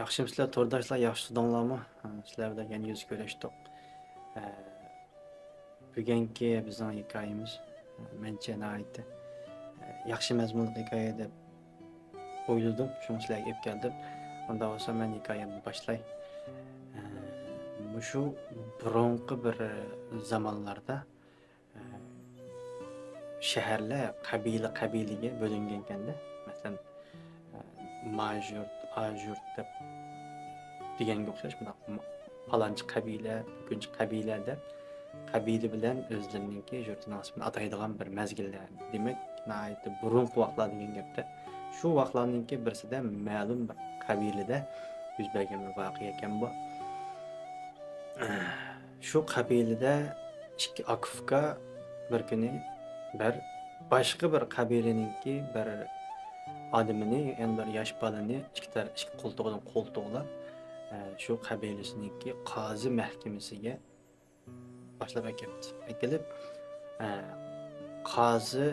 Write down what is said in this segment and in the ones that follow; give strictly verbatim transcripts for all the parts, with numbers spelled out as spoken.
ياخشىمۇسىلەر تورداشلار، ياخشى تۇردۇڭلارمۇ؟ ھە، سىلەر بىلەن يەنە يۈز كۆرۈشتۇق. ھە، بۈگۈنكى بىزنىڭ ھېكايىمىز، ھە، مەنچە ناھايىتى، ھە، ياخشى مەزمۇنلۇق ھېكايە دەپ ئويلىدىم، شۇڭا سىلەرگە ئېلىپ كەلدىم. ئۇنداق بولسا مەن ھېكايەمنى باشلاي. ھە، مۇشۇ بۇرۇنقى بىر زامانلاردا شەھەرلەر قەبىلە-قەبىلىگە بۆلۈنگەنكەندە، مەسىلەن، ماژۇرت، ئاژۇرت دەپ دېگەنگە ئوخشاش، مۇنداق پالانچى قەبىلە، پۈكۈنچى قەبىلە دەپ قەبىلە بىلەن ئۆزلىرىنىڭكى يۇرتىنىڭ ئىسمىنى ئاتايدىغان بىر مەزگىللەر. دېمەك، ناھايىتى بۇرۇنقى ۋاقىتلار دېگەن گەپتە. شۇ ۋاقىتلارنىڭكى بىرسىدە مەلۇم بىر قەبىلىدە يۈز بەرگەن بىر ۋەقە ئىكەن بۇ. شۇ قەبىلىدە ئىككى ئاكا-ئۇكا بىر كۈنى بىر باشقا بىر قەبىلىنىڭكى بىر ئادىمىنى، يەنى بىر ياش بالىنى ئىككى تەر-، ئىككى قولتۇقىدىن قولتۇقلاپ، ئە، شۇ قەبىلىسىنىڭكى قازى مەھكىمىسىگە باشلاپ ئەكەپتۇ. ئەكېلىپ، ئە، قازى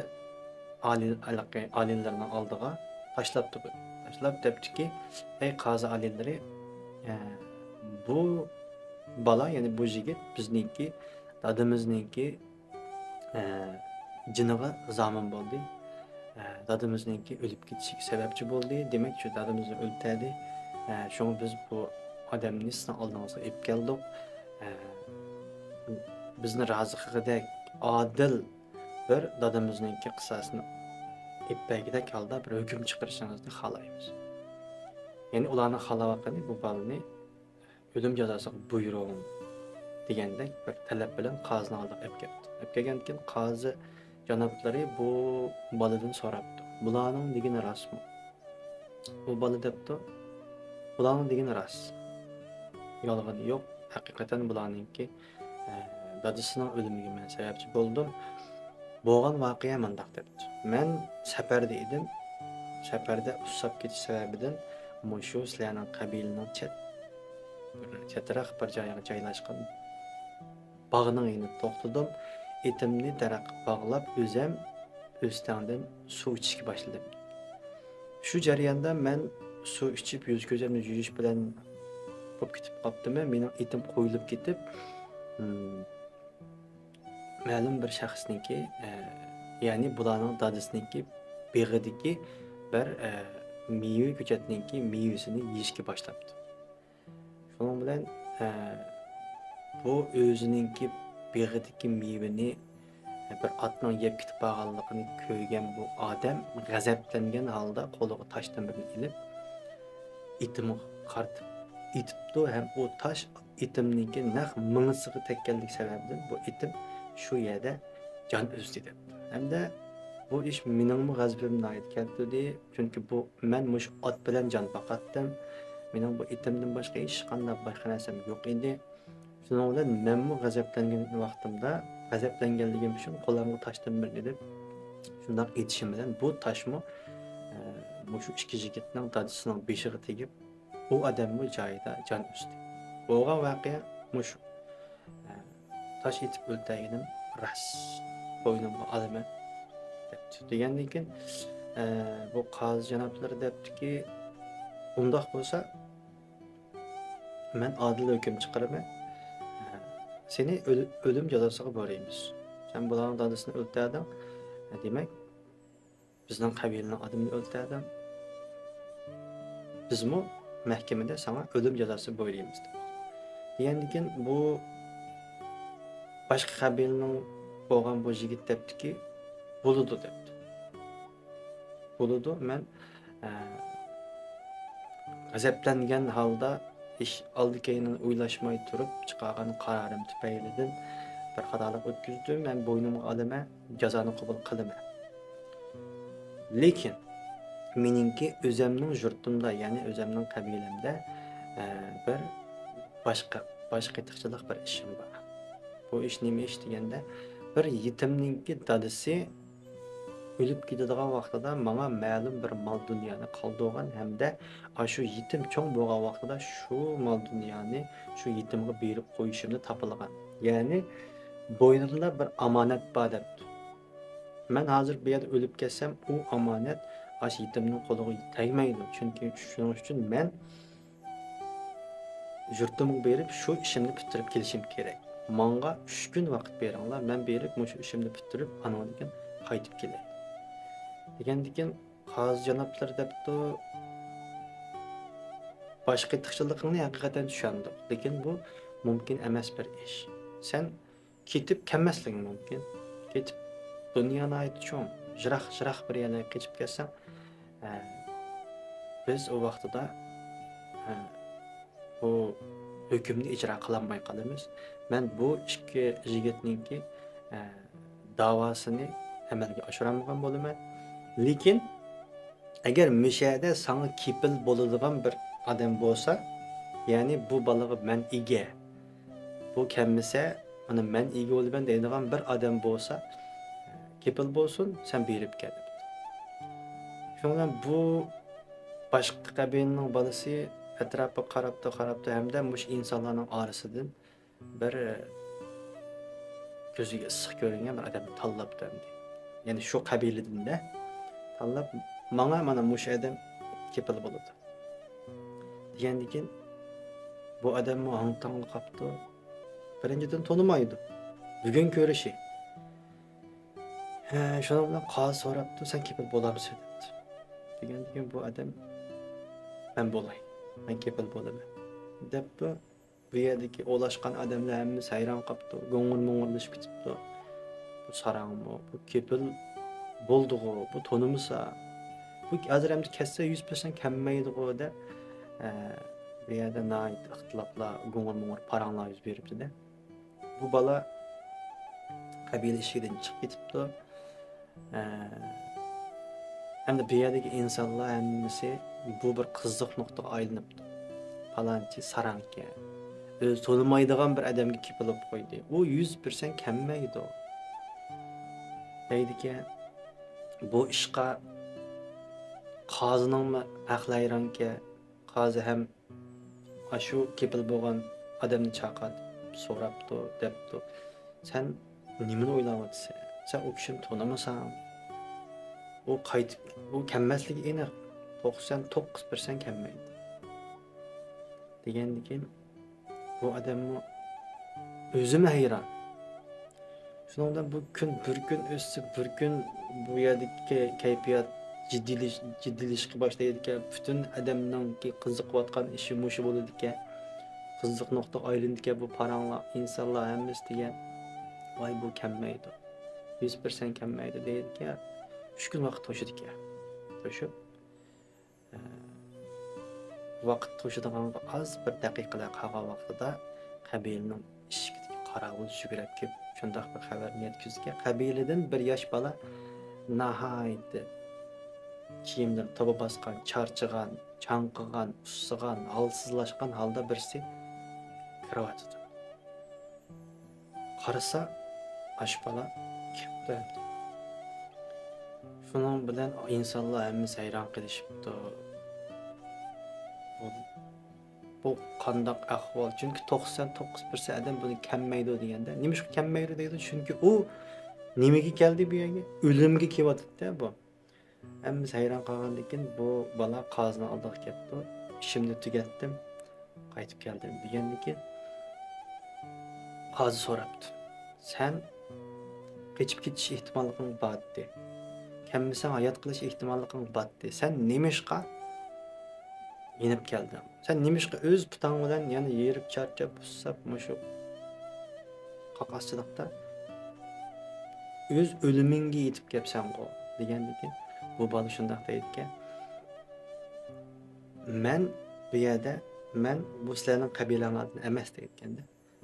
ئالىي-، ھېلىقى ئالىيلىرىنىڭ ئالدىغا تاشلاپتۇ. تاشلاپ دەپتۇكى، ئەي قازى ئالىيلىرى، ئە، بۇ بالا، يەنى بۇ يىگىت بىزنىڭكى، دادىمىزنىڭكى، ئە، جېنىغا زامىن بولدى. ئە، دادىمىزنىڭكى ئۆلۈپ كېتىشىگە سەۋەبچى بولدى. دېمەك، شۇ دادىمىزنى ئۆلتۈردى. ئە، شۇڭا بىز بۇ ئادەمنى سىزنىڭ ئالدىڭىزغا ئېلىپ كەلدۇق. ئە، بىزنى رازى قىلغۇدەك ئادىل بىر دادىمىزنىڭكى قىساسىنى ئېلىپ بەرگۈدەك ھالدا بىر ھۆكۈم چىقىرىشىڭىزنى خالايمىز. يەنى ئۇلارنىڭ خالاۋاتقىنى بۇ بالىنى ئۆلۈم جازاسىغا بۇيرۇڭ دېگەندەك بىر تەلەپ بىلەن قازىنىڭ ئالدىغا ئەپ كەپتۇ. ئەپ كەلگەندىكىن قازى جانابلىرى بۇ بالىدىن سوراپتۇ. بۇلارنىڭ دېگىنى راستمۇ؟ بۇ بالا دەپتۇ، بۇلارنىڭ دېگىنى راست. يالغىنى يوق. ھەقىقەتەن بۇلارنىڭكى، ئە، دادىسىنىڭ ئۆلۈمىگە مەن سەۋەبچى بولدۇم. بولغان ۋەقە مۇنداق دەپتۇ. مەن سەپەردە ئىدىم. سەپەردە ئۇسساپ كېتىش سەۋەبىدىن مۇشۇ سىلەرنىڭ قەبىلىنىڭ چەت، بىر چەترەك بىر جايغا جايلاشقان باغنىڭ يېنىدا توختىدىم. ئېتىمنى دەرەخكە باغلاپ، ئۆزەم ئۆستەڭدىن سۇ ئىچىشكە باشلىدىم. شۇ جەرياندا مەن سۇ ئىچىپ، يۈز-كۆزۈمنى يۇيۇش بىلەن بولۇپ كېتىپ قاپتىمەن. مېنىڭ ئېتىم قويۇلۇپ كېتىپ، ھىم، مەلۇم بىر شەخسنىڭكى، ئە، يەنى بۇلارنىڭ دادىسىنىڭكى بېغىدىكى بىر، ئە، مېۋە كۆچەتنىڭكى مېۋىسىنى يېيىشكە باشلاپتۇ. شۇنىڭ بىلەن، ئە، بۇ ئۆزىنىڭكى بېغىدىكى مېۋىنى بىر ئاتنىڭ يەپ كېتىپ بارغانلىقىنى كۆرگەن بۇ ئادەم غەزەپلەنگەن ھالدا قولىغا تاشتىن بىرنى ئېلىپ، ئېتىمغا قارىتىپ ئېتىپتۇ ھەم ئۇ تاش ئېتىمنىڭكى نەق مېڭىسىغا تەگكەنلىكى سەۋەبىدىن بۇ ئېتىم شۇ يەردە جان ئۈزدى دەپتۇ. ھەمدە بۇ ئىش مېنىڭمۇ غەزىپىمنى ناھايىتى كەلتۈردى، چۈنكى بۇ، مەن مۇشۇ ئات بىلەن جان باقاتتىم. مېنىڭ بۇ ئېتىمدىن باشقا ھېچقانداق باشقا نەرسەم يوق ئىدى. شۇنىڭ بىلەن مەنمۇ غەزەپلەنگەن ۋاقتىمدا، غەزەپلەنگەنلىكىم ئۈچۈن قولۇمغا تاشتىن بىرنى ئېلىپ، شۇنداق ئېتىشىم بىلەن بۇ تاشمۇ، ئە، مۇشۇ ئىككى يىگىتنىڭ دادىسىنىڭ بېشىغا تېگىپ، ئۇ ئادەممۇ جايىدا جان ئۈزدى. بولغان ۋەقە مۇشۇ. ئە، تاش ئېتىپ ئۆلتۈرگىنىم راست، بوينۇمغا ئالىمەن دەپتۇ. دېگەندىن كېيىن، ئە، بۇ قازى جانابلىرى دەپتۇكى، ئۇنداق بولسا، مەن ئادىل ھۆكۈم چىقىرىمەن. ئە، سېنى ئۆل-، ئۆلۈم جازاسىغا بۇيرۇيمىز. سەن بۇلارنىڭ دادىسىنى ئۆلتۈردۈڭ. ئە، دېمەك، بىزنىڭ قەبىلىنىڭ ئادىمىنى ئۆلتۈردۈڭ. بىزمۇ مەھكىمىدە ساڭا ئۆلۈم جازاسى بۇيرۇيمىز دەپتۇ. دېگەندىكىن بۇ باشقا قەبىلىنىڭ بولغان بۇ يىگىت دەپتىكى، بولىدۇ دەپتۇ. بولىدۇ، مەن، ئە، غەزەپلەنگەن ھالدا ئىش ئالدى كەينىنى ئويلاشماي تۇرۇپ چىقارغان قارارىم تۈپەيلىدىن بىر خاتالىق ئۆتكۈزدۈم، مەن بوينۇمغا ئالىمەن، جازانى قوبۇل قىلىمەن. لېكىن مېنىڭكى ئۆزەمنىڭ يۇرتۇمدا، يەنى ئۆزەمنىڭ قەبىلەمدە، ئە، بىر باشقا، باش قېتىقچىلىق بىر ئىشىم بار. بۇ ئىش نېمە ئىش دېگەندە، بىر يېتىمنىڭكى دادىسى ئۆلۈپ كېتىدىغان ۋاقتىدا ماڭا مەلۇم بىر مال-دۇنيانى قالدۇرغان ھەمدە ئاشۇ يېتىم چوڭ بولغان ۋاقتىدا شۇ مال-دۇنيانى شۇ يېتىمغا بېرىپ قويۇشۇمنى تاپىلىغان. يەنى بوينۇمدا بىر ئامانەت بار دەپتۇ. مەن ھازىر بۇ يەردە ئۆلۈپ كەتسەم، ئۇ ئامانەت ئاشۇ يېتىمنىڭ قولىغا تەگمەيدۇ. چۈنكى شۇنىڭ ئۈچۈن مەن يۇرتۇمغا بېرىپ، شۇ ئىشىمنى پۈتتۈرۈپ كېلىشىم كېرەك. ماڭا ئۈچ كۈن ۋاقىت بېرىڭلار، مەن بېرىپ، مۇشۇ ئىشىمنى پۈتتۈرۈپ، ئانىڭدىن كېيىن قايتىپ كېلەي. دېگەندىكىن، قازى جانابلىرى دەپتۇ، باش قېتىقچىلىقىڭنى ھەقىقەتەن چۈشەندۇق، لېكىن بۇ مۇمكىن ئەمەس بىر ئىش. سەن كېتىپ كەلمەسلىكىڭ مۇمكىن. كېتىپ، دۇنيا ناھايىتى چوڭ، يىراق، يىراق بىر يەرلەرگە قېچىپ كەتسەڭ، ئە، بىز ئۇ ۋاقتىدا، ئە، بۇ ھۆكۈمنى ئىجرا قىلالماي قالىمىز. مەن بۇ ئىككى يىگىتنىڭكى، ئە، داۋاسىنى ئەمەلگە ئاشۇرالمىغان بولىمەن. لېكىن، ئەگەر مۇشۇ يەردە ساڭا كېپىل بولىدىغان بىر ئادەم بولسا، يەنى بۇ بالىغا مەن ئىگە، بۇ كەلمىسە، مانا مەن ئىگە بولىمەن دەيدىغان بىر ئادەم بولسا، كېپىل بولسۇن، سەن بېرىپ كەل. شۇنىڭ بىلەن بۇ باشقا قەبىلىنىڭ بالىسى ئەتراپقا قاراپتۇ، قاراپتۇ ھەمدە مۇشۇ ئىنسانلارنىڭ ئارىسىدىن بىر، ئە، كۆزىگە ئىسسىق كۆرۈنگەن بىر ئادەمنى تاللاپتۇ ئەمدى. يەنى شۇ قەبىلىدىن-دە تاللاپ، ماڭا مانا مۇشۇ ئادەم كېپىل بولىدۇ، دېگەندىكىن، بۇ ئادەممۇ ھاڭ-تاڭلا قاپتۇ. بىرىنچىدىن، تونۇمايدۇ. بۈگۈن كۆرۈشى. ھە، شۇنىڭ بىلەن قازى سوراپتۇ، سەن كېپىل بولامسەن دەپتۇ. دېگەندىكىن بۇ ئادەم، مەن بولاي، مەن كېپىل بولىمەن دەپتۇ. بۇ يەردىكى ئولاشقان ئادەملەر ھەممىسى ھەيران قاپتۇ، گوڭۇر-موڭۇرلىشىپ كېتىپتۇ. بۇ ساراڭمۇ، بۇ كېپىل بولدىغۇ، بۇ تونۇمىسا، بۇ ھازىر ئەمدى كەتسە يۈز پىرسەنت كەلمەيدىغۇ دەپ، ئە، بۇ يەردە ناھايىتى ئىختىلاپلار، گوڭۇر-موڭۇر پاراڭلار يۈز بېرىپتۇ-دە. بۇ بالا قەبىلە ئىشىكىدىن چىقىپ كېتىپتۇ. ئە، ئەمدى بۇ يەردىكى ئىنسانلار ھەممىسى بۇ بىر قىزىق نۇقتىغا ئايلىنىپتۇ. پالانچى ساراڭكەن. ئۆزى تونۇمايدىغان بىر ئادەمگە كېپىل بولۇپ قويدى. ئۇ يۈز پىرسەنت كەلمەيدۇ. دەيدىكەن، بۇ ئىشقا قازىنىڭمۇ ئەقلى ھەيرانكەن. قازى ھەم ئاشۇ كېپىل بولغان ئادەمنى چاقىرىپ سوراپتۇ، دەپتۇ، سەن نېمىنى ئويلاۋاتىسەن؟ سەن ئۇ كىشىنى تونۇمىساڭ، ئۇ قايتىپ، ئۇ كەلمەسلىكى ئېنىق، توقسان توققۇز پىرسەنت كەلمەيدۇ، دېگەندىكىن، بۇ ئادەممۇ ئۆزىمۇ ھەيران. شۇنىڭ بىلەن بۇ كۈن بىر كۈن ئۆتسە، بىر كۈن بۇ يەردىكى كەيپىيات جىددىيلىش-، جىددىيلىشىشقا باشلايدىكەن. پۈتۈن ئادەمنىڭكى قىزىقىۋاتقان ئىشى مۇشۇ بولىدىكەن. قىزىق نۇقتىغا ئايلىنىدىكەن بۇ پاراڭلار، ئىنسانلار ھەممىسى دېگەن، ۋاي، بۇ كەلمەيدۇ، يۈز پىرسەنت كەلمەيدۇ دەيدىكەن. ئۈچ كۈن ۋاقىت توشىدىكەن. توشۇپ، ۋاقىت توشىدىغانغا ئاز بىر دەقىقىلەر قالغان ۋاقتىدا قەبىلىنىڭ ئىشىكىدىكى قاراۋۇل يۈگۈرۈپ كېلىپ، شۇنداق بىر خەۋەرنى يەتكۈزدىكەن، قەبىلىدىن بىر ياش بالا ناھايىتى كىيىملىرى توبا باسقان، چارچىغان، چاڭقىغان، ئۇسسىغان، ھالسىزلاشقان ھالدا بىرسى كىرىۋاتىدۇ. قارىسا، ئاشۇ بالا كېپىل ئەمدى. شۇنىڭ بىلەن ئىنسانلار ھەممىسى ھەيران قېلىشىپتۇ. بۇ، بۇ قانداق ئەھۋال؟ چۈنكى توقسان توققۇز پىرسەنت ئادەم بۇنى كەلمەيدۇ دېگەندە، نېمىشقا كەلمەيدۇ دەيدۇ؟ چۈنكى ئۇ نېمىگە كەلدى بۇ يەرگە؟ ئۆلۈمگە كېلىۋاتىدۇ-دە بۇ. ھەممىسى ھەيران قالغاندىن كېيىن، بۇ بالا قازىنىڭ ئالدىغا كەپتۇ. ئىشىمنى تۈگەتتىم، قايتىپ كەلدىم، دېگەندىن كېيىن، قازى سوراپتۇ، سەن قېچىپ كېتىش ئېھتىماللىقىڭ بارتتى. كەلمىسەڭ، ھايات قېلىش ئېھتىماللىقىڭ بارتتى. سەن نېمىشقا يېنىپ كەلدىڭ؟ سەن نېمىشقا ئۆز پۇتۇڭ بىلەن يەنە ھېرىپ، چارچاپ، ئۇسساپ، مۇشۇ قاقاسچىلىقتا ئۆز ئۆلۈمۈڭگە يېتىپ كەپسەنغۇ؟ دېگەندىكىن، بۇ بالا شۇنداق دەيدىكەن، مەن بۇ يەردە، مەن بۇ سىلەرنىڭ قەبىلەڭلاردىن ئەمەس دەيدىكەندە.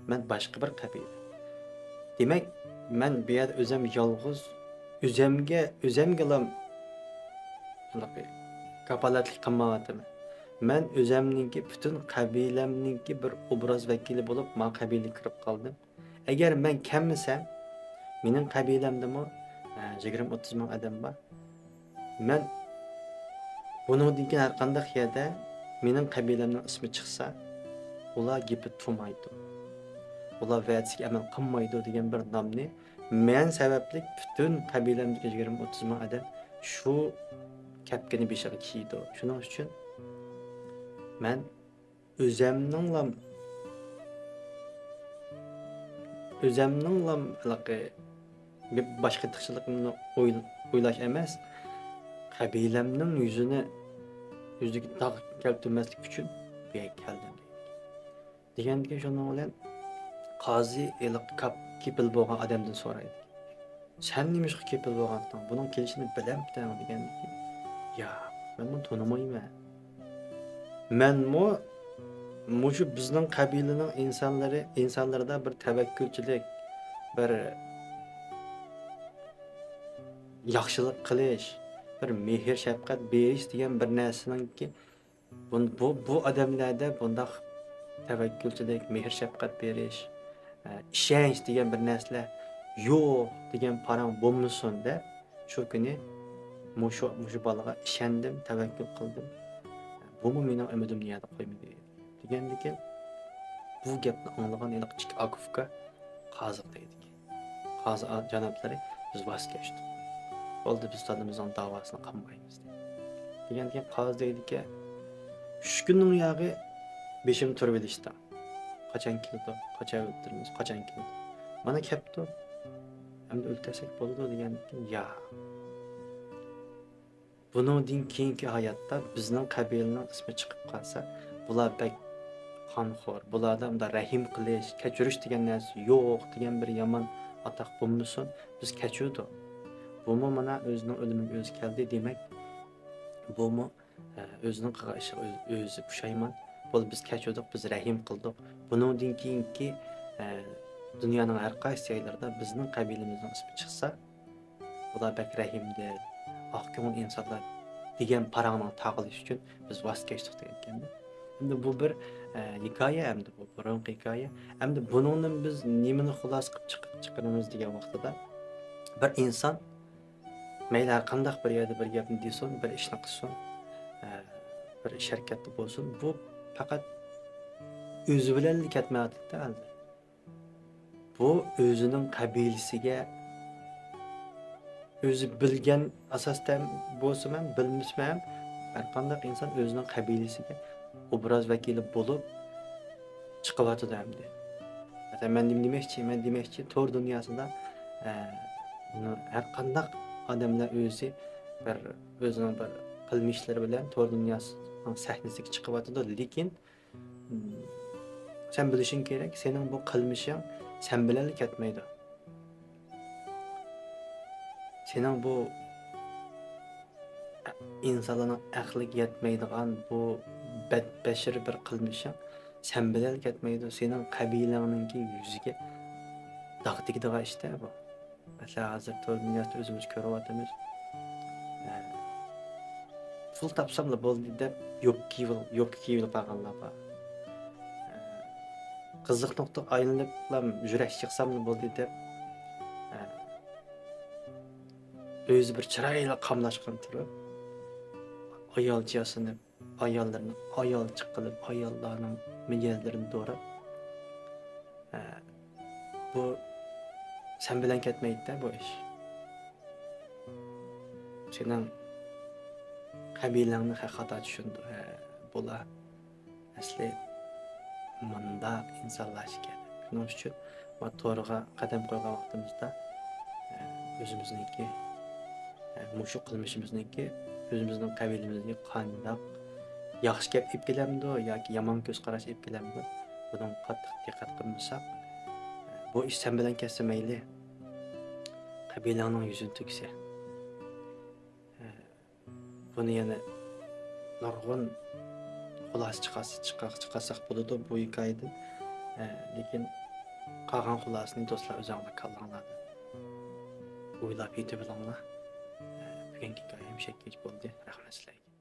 مەن باشقا بىر قەبىلە. دېمەك، مەن بۇ يەردە ئۆزۈم يالغۇز، ئۆزۈمگە، ئۆزۈمگىلا ھېلىقى كاپالەتلىك قىلمايۋاتىمەن. مەن ئۆزۈمنىڭكى، پۈتۈن قەبىلەمنىڭكى بىر ئوبراز ۋەكىلى بولۇپ، ما قەبىلىگە كىرىپ قالدىم. ئەگەر مەن كەلمىسەم، مېنىڭ قەبىلەمدىمۇ، ئە، يىگىرمە ئوتتۇز مىڭ ئادەم بار. مەن بۇنىڭدىن كېيىن ھەر قانداق يەردە مېنىڭ قەبىلەمنىڭ ئىسمى چىقسا، ئۇلار گېپى تۇرمايدۇ، ئۇلار ۋەدىسىگە ئەمەل قىلمايدۇ دېگەن بىر نامنى مەن سەۋەبلىك پۈتۈن قەبىلەمدىكى يىگىرمە ئوتتۇز مىڭ ئادەم شۇ كەپكىنى بېشىغا كىيىدۇ. شۇنىڭ ئۈچۈن مەن ئۆزەمنىڭلا ئۆزەمنىڭلا ھېلىقى باشقا تېخىچىلىقىمنى ئويل-، ئويلاش ئەمەس، قەبىلەمنىڭ يۈزىنى، يۈزىگە داغ كەلتۈرمەسلىك ئۈچۈن بۇ يەرگە كەلدىم، دېگەن. دېگەندىكىن شۇنىڭ بىلەن قازى ھېلىقى كاپ-، كېپىل بولغان ئادەمدىن سورايدۇ. سەن نېمىشقا كېپىل بولغانتىڭ؟ بۇنىڭ كېلىشىنى بىلەمتىڭ؟ دېگەندىكىن، ياق، مەن بۇنى تونۇمايمەن. مەنمۇ مۇشۇ بىزنىڭ قەبىلىنىڭ ئىنسانلىرى، ئىنسانلىرىدا بىر تەۋەككۈلچىلىك، بىر ياخشىلىق قىلىش، بىر مېھىر-شەپقەت بېرىش دېگەن بىر نەرسىنىڭكى، بۇ، بۇ، بۇ ئادەملەردە بۇنداق تەۋەككۈلچىلىك، مېھىر-شەپقەت بېرىش، ئە، ئىشەنچ دېگەن بىر نەرسىلەر يوق دېگەن پاراڭ بولمىسۇن دەپ، شۇ كۈنى مۇشۇ، مۇشۇ بالىغا ئىشەندىم، تەۋەككۈل قىلدىم. بۇمۇ مېنىڭ ئۈمىدىمنى يەردە قويمىدى، دېگەندىكىن، بۇ گەپنى ئاڭلىغان ھېلىقى ئىككى ئاكا-ئۇكا قازىغا دەيدىكەن، قازى جانابلىرى، بىز ۋاز كەچتۇق. بولدى، بىز دادىمىزنىڭ داۋاسىنى قىلمايمىز، دەيدىكەن. دېگەندىكىن قازى دەيدىكەن، ئۈچ كۈننىڭ ياغى بېشىم تۇرۇۋېلىشتا. قاچان كېلىدۇ؟ قاچان ئۆلتۈرىمىز؟ قاچان كېلىدۇ؟ مانا كەپتۇ. ئەمدى ئۆلتۈرسەك بولىدۇ، دېگەندىكىن، ياق. بۇنىڭدىن كېيىنكى ھاياتتا بىزنىڭ قەبىلىنىڭ ئىسمى چىقىپ قالسا، بۇلار بەك قانخور، بۇلاردا ئۇنداق رەھىم قىلىش، كەچۈرۈش دېگەن نەرسە يوق دېگەن بىر يامان ئاتاق بولمىسۇن، بىز كەچۈردۇق. بۇمۇ مانا ئۆزىنىڭ ئۆلۈمىگە ئۆزى كەلدى، دېمەك، بۇمۇ، ئە، ئۆزىنىڭ قىلغان ئىشىغا ئۆز-، ئۆزى پۇشايمان. بولدى، بىز كەچۈردۇق، بىز رەھىم قىلدۇق. بۇنىڭدىن كېيىنكى، ئە، دۇنيانىڭ ھەر قايسى جايلىرىدا بىزنىڭ قەبىلىمىزنىڭ ئىسمى چىقسا، بۇلار بەك رەھىمدىل، ئاق كۆڭۈل ئىنسانلار دېگەن پاراڭنىڭ تاقىلىشى ئۈچۈن بىز ۋاز كەچتۇق دېگەنكەن. ئەمدى بۇ بىر، ئە، ھېكايە، ئەمدى بۇ بۇرۇنقى ھېكايە. ئەمدى بۇنىڭدىن بىز نېمىنى خۇلاسە قىلىپ چىق-، چىقىرىمىز دېگەن ۋاقتىدا، بىر ئىنسان مەيلى ھەر قانداق بىر يەردە بىر گەپنى دېسۇن، بىر ئىشنى قىلسۇن، ئە، بىر ئىش ھەرىكەتتە بولسۇن، بۇ پەقەت ئۆزى بىلەنلا كەتمەيۋاتىدۇ ھازىر. بۇ ئۆزىنىڭ قەبىلىسىگە، ئۆزى بىلگەن ئاساستا بولسىمۇ ھەم، بىلمىسىمۇ ھەم، ھەرقانداق ئىنسان ئۆزىنىڭ قەبىلىسىگە ئوبراز ۋەكىلى بولۇپ چىقىۋاتىدۇ ئەمدى. مەسىلەن، مەن نېمە دېمەكچى؟ مەن دېمەكچى، تور دۇنياسىدا، ئە، ھەرقانداق ئادەملەر ئۆزى بىر، ئۆزىنىڭ بىر قىلمىشلىرى بىلەن تور دۇنياسىنىڭ سەھنىسىگە چىقىۋاتىدۇ، لېكىن سەن بىلىشىڭ كېرەك، سېنىڭ بۇ قىلمىشىڭ سەن بىلەنلا كەتمەيدۇ. سېنىڭ بۇ ئىنسانلارنىڭ ئەقلىگە يەتمەيدىغان بۇ بەتبەشىرە بىر قىلمىشىڭ سەن بىلەنلا كەتمەيدۇ. سېنىڭ قەبىلەڭنىڭكى يۈزىگە داغ تېگىدىغان ئىش-تە بۇ. مەسىلەن، ھازىر تور دۇنياسىدا ئۆزىمىز كۆرۈۋاتىمىز. ئە، پۇل تاپساملا بولدى دەپ، يوپكا كىيىۋال-، يوپكا كىيىۋېلىپ بارغانلار بار. ئە، قىزىق نۇقتىغا ئايلىنىپلا يۈرەك يىغساملا بولدى دەپ، ئە، ئۆزى بىر چىرايلىق قاملاشقان تۇرۇپ، ئايالچە ياسىنىپ، ئاياللىرىنى ئايالچە قىلىپ، ئاياللارنىڭ مىجەزلىرىنى دوراپ، ئە، بۇ سەن بىلەن كەتمەيدۇ-دە بۇ ئىش. سېنىڭ قەبىلەڭنى خە-، خاتا چۈشىنىدۇ، ھە، بۇلار. ئەسلى مۇنداق ئىنسانلار ئىكەن. شۇنىڭ ئۈچۈن ما تورغا قەدەم قويغان ۋاقتىمىزدا، ئە، ئۆزىمىزنىڭكى، ئە، مۇشۇ قىلمىشىمىزنىڭكى ئۆزىمىزنىڭ قەبىلىمىزگە قانداق ياخشى گەپ ئېلىپ كېلەمدۇ ياكى يامان كۆز قاراش ئېلىپ كېلەمدۇ، بۇنىڭغا قاتتىق دىققەت قىلمىساق، ئە، بۇ ئىش سەن بىلەن كەتسە مەيلى، قەبىلەڭنىڭ يۈزىنى تۆكسە. ئە، بۇنى يەنە نۇرغۇن خۇلاسە چىقارسا، چىقار-، چىقارساق بولىدۇ بۇ ھېكايىدىن. ئە، لېكىن قالغان خۇلاسىنى دوستلار ئۆزۈڭلار كاللاڭلاردا ئويلاپ يېتىۋېلىڭلار. ئە، بۈگۈنكى ھېكايەم شەككىچە بولدى. رەھمەت سىلەرگە.